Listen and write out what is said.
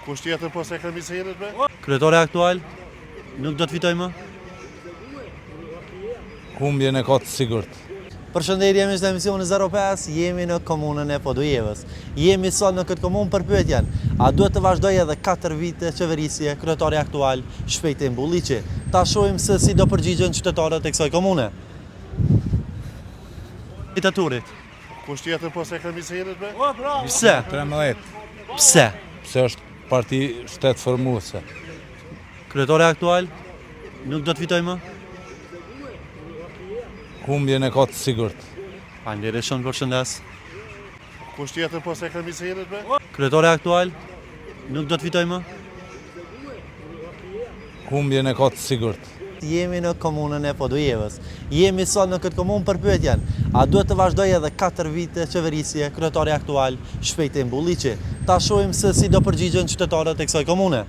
Kush tjetër pos Ekrem Iserit be? Kryetari aktual nuk do të fitojë më? Humbjen e ka të sigurt. Përshëndetje miq të emisionit 05, jemi në komunën e Podujevës. Jemi sot në këtë komunë për pyetjen, a duhet të vazhdojë edhe 4 vite qeverisje kryetari aktual Shpejtim Bulliqi? Ta shohim se si do përgjigjen qytetarët e kësaj komune. Të turit. Kush tjetër pos Ekrem Iserit be? Pse? 13. Pse? Pse është parti shtetformuese. Kryetari aktual nuk do të fitojë më? Humbjen e ka të sigurt. Faleminderit shumë përshëndes. Kush tjetër pos Ekrem Iserit be? Kryetari aktual nuk do të fitojë më? Humbjen e ka të sigurt. Jemi në komunën e Podujevës. Jemi sot në këtë komunë për pyetjen, a duhet të vazhdojë edhe 4 vite qeverisje kryetari aktual Shpejtim Bulliqi? Ta shohim se si do përgjigjen qytetarët e kësaj komune.